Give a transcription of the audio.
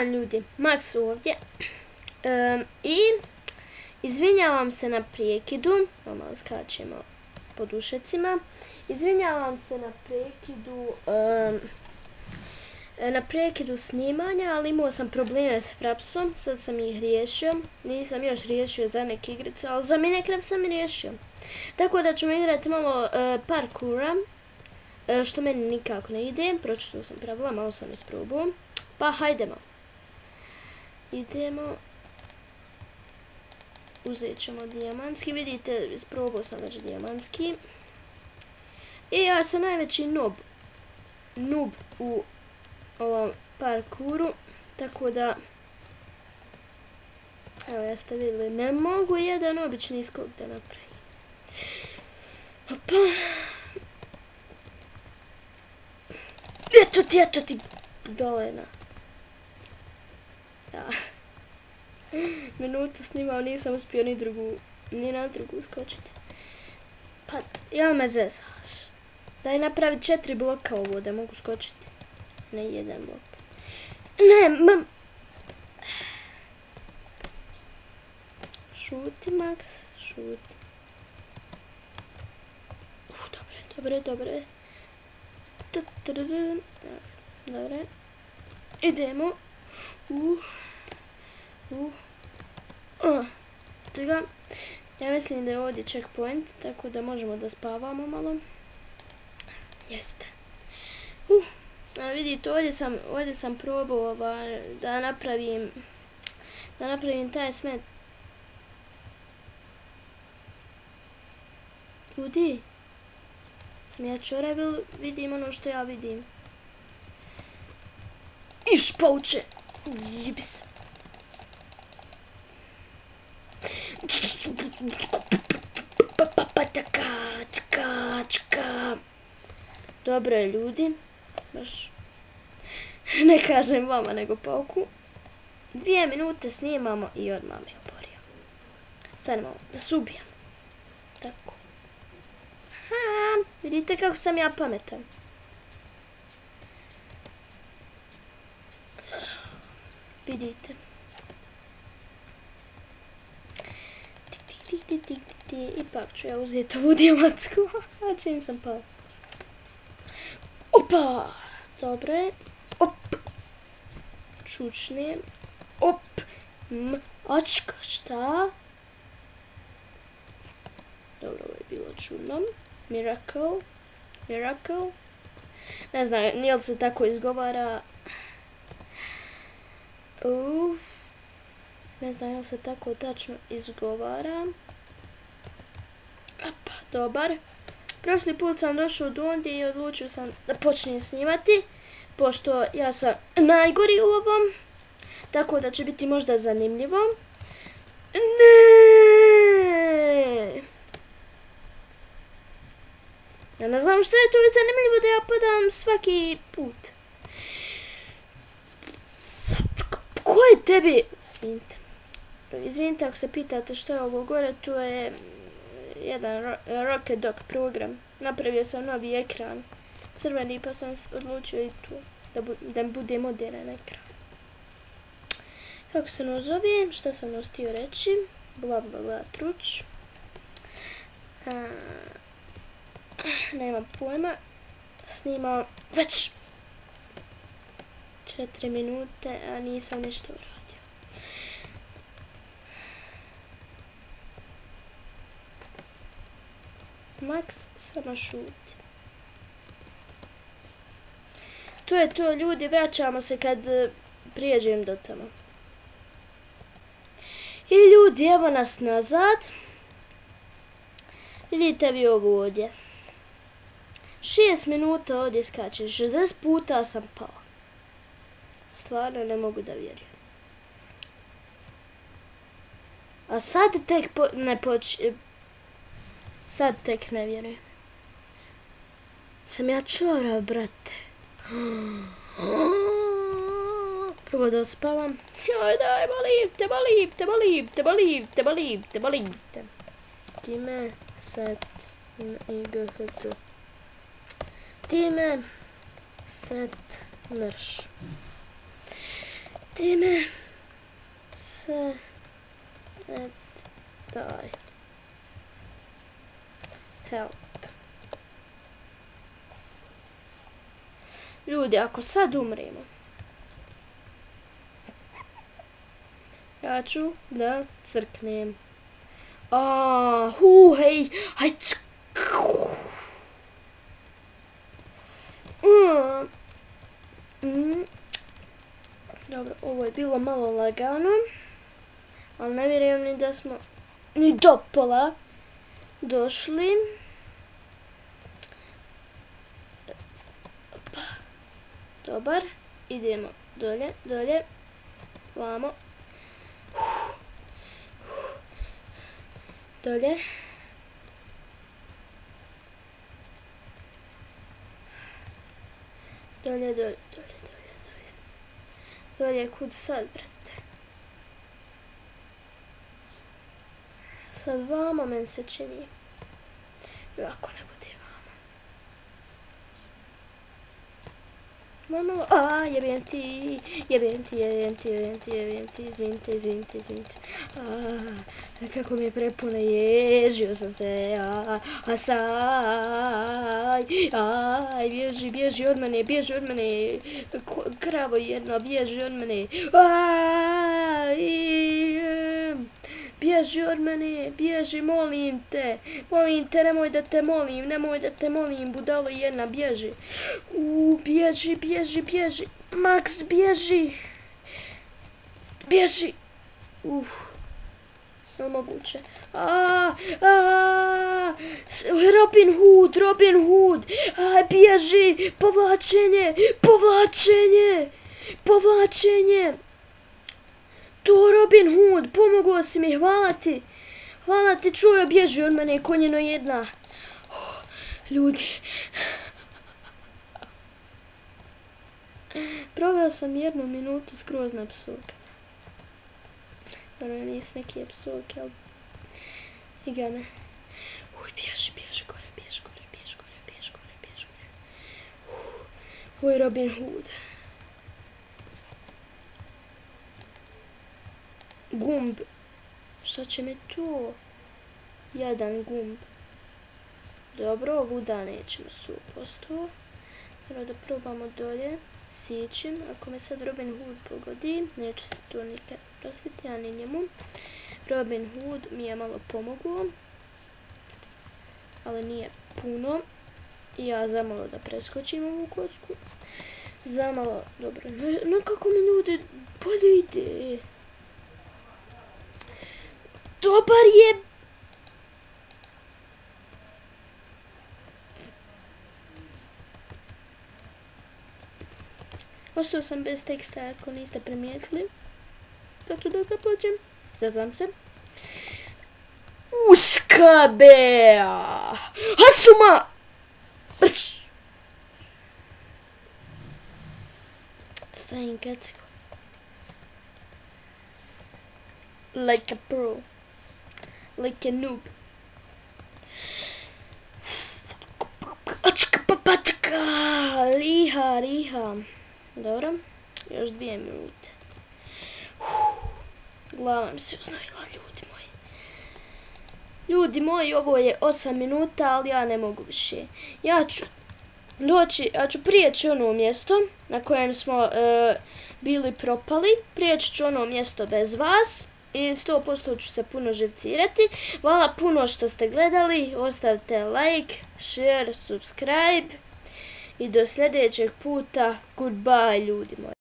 dan ljudi, Max ovdje. I izvinjavam se na prekidu, malo skačemo po dušecima. Izvinjavam se na prekidu snimanja, ali imao sam probleme s Frapsom, sad sam ih riješio. Nisam još riješio za neke igrice, ali za Minecraft sam riješio. Tako da ćemo igrati malo parkoura, što meni nikako ne ide. Pročitao sam pravila, malo sam isprobao. Pa hajdemo. Idemo. Uzet ćemo dijamantski. Vidite, isprobao sam već dijamantski. I ja sam najveći noob u ovom parkouru. Tako da, evo ja ste vidjeli, ne mogu jedan obični skok da napravim. Opa. Eto ti dolena. Ja. Minutu snimao, nisam uspio ni na drugu skočiti. Pa, jel me zezaš? Daj napravi 4 bloka ovo da mogu skočiti. Ne jedan blok. Ne, mam. Šuti, Max, šuti. Dobre. Dobre. Idemo. Toga. Ja mislim da je ovdje checkpoint, tako da možemo da spavamo malo. Jeste. Vidite, ovdje sam probao da napravim taj smet. Ljudi, sam ja čorav ili vidim ono što ja vidim? Iš pauče! Jibis! Dobro je ljudi, baš ne kažem vama nego pauku. 2 minute snimamo i odmah me oborio. Stanemo da se ubijem. Tako. Vidite kako sam ja pametan. Vidite. Ipak ću ja uzeti ovu dijamantsku. A čim sam pao. Opa! Dobro je. Op! Čučne. Op! Očka, šta? Dobro, ovo je bilo čudno. Miracle. Ne znam, nije li se tako izgovara. Ne znam, je li se tako tačno izgovara. Opa, dobar. Prošli put sam došao do ondje i odlučio sam da počnem snimati, pošto ja sam najgori u ovom, tako da će biti možda zanimljivo. Ne! Ja ne znam što je to zanimljivo da ja padam svaki put. Ko je tebi? Izvinite ako se pitate što je ovo gore, to je jedan Rocket Dog program. Napravio sam novi ekran crveni pa sam odlučio i tu da mi bude modern ekran. Kako se nazove? Šta sam vas htio reći? Bla bla bla truć. Nemam pojma. Snimam već 4 minute, a nisam ništa uradio. Max samo šuti. To je to ljudi, vraćamo se kad prijeđem do tamo. I ljudi, evo nas nazad. Vidite vi ovo ovdje. 6 minuta ovdje skačem, 60 puta sam pao. Stvarno ne mogu da vjerujem. A sad tek sad tek ne vjerujem. Sam ja čorav, brate. Prvo da odspavam. Joj daj, molim te. Time, set, ight. Time, set, mrš. Pusti me se daj. Help. Ljudi, ako sad umremo, ja ću da crknem. Hej, haj, Dobro, ovo je bilo malo lagano, ali ne vjerujem ni da smo ni do pola došli. Dobar, idemo dolje, dolje, vamo, dolje. Dolje, dolje, dolje, dolje, dolje. Dolje, kud sad, brate? Sad vamo men se čini. Ako ne bude vamo. Normalno, jebem ti, jebem ti, jebem ti, jebem ti, jebem ti, izvinite, izvinite, izvinite. Kako mi je prepuna, ježio sam se, bježi, bježi od mene, bježi od mene, kravo jedno, bježi od mene, bježi od mene, bježi, molim te, nemoj da te molim, budalo jedna, bježi, bježi, bježi, bježi, Max, bježi, bježi, moguće. Robin Hood, bježi, povlačenje, povlačenje, povlačenje. To Robin Hood, pomogao si mi, hvala ti, čujo, bježi od mene, konjeno jedna. Ljudi. Proveo sam 1 minutu skroz na psovke. Naravno nisu neke psovke, ali iga me. Bježi, bježi gore, bježi gore, bježi gore, bježi gore, bježi gore. Robin Hood. Gumb. Šta će mi to? Jedan gumb. Dobro, ovuda nećemo 100%. Treba da probamo dolje. Sićim. Ako me sad Robin Hood pogodi, neću se to nikad prostiti, a ni njemu. Robin Hood mi je malo pomogao, ali nije puno. I ja zamalo da preskočim ovu kocku. Zamalo, dobro. No kako mi ljudi bolje ide. Dobar je. Ostao sam bez teksta ako niste primijetili. Zato da ga pođem. Zazam se. Uskabea! Hasuma! Stavim kacku. Like a pro. Like a noob. Očka papačka! Riha. Dobro. Još 2 minute. Glava mi se uznojila, ljudi moji. Ljudi moji, ovo je 8 minuta, ali ja ne mogu više. Ja ću prijeći ono mjesto na kojem smo bili propali. Prijeći ću ono mjesto bez vas. I 100% ću se puno živcirati. Hvala puno što ste gledali. Ostavite like, share, subscribe. I do sljedećeg puta. Goodbye, ljudi moji.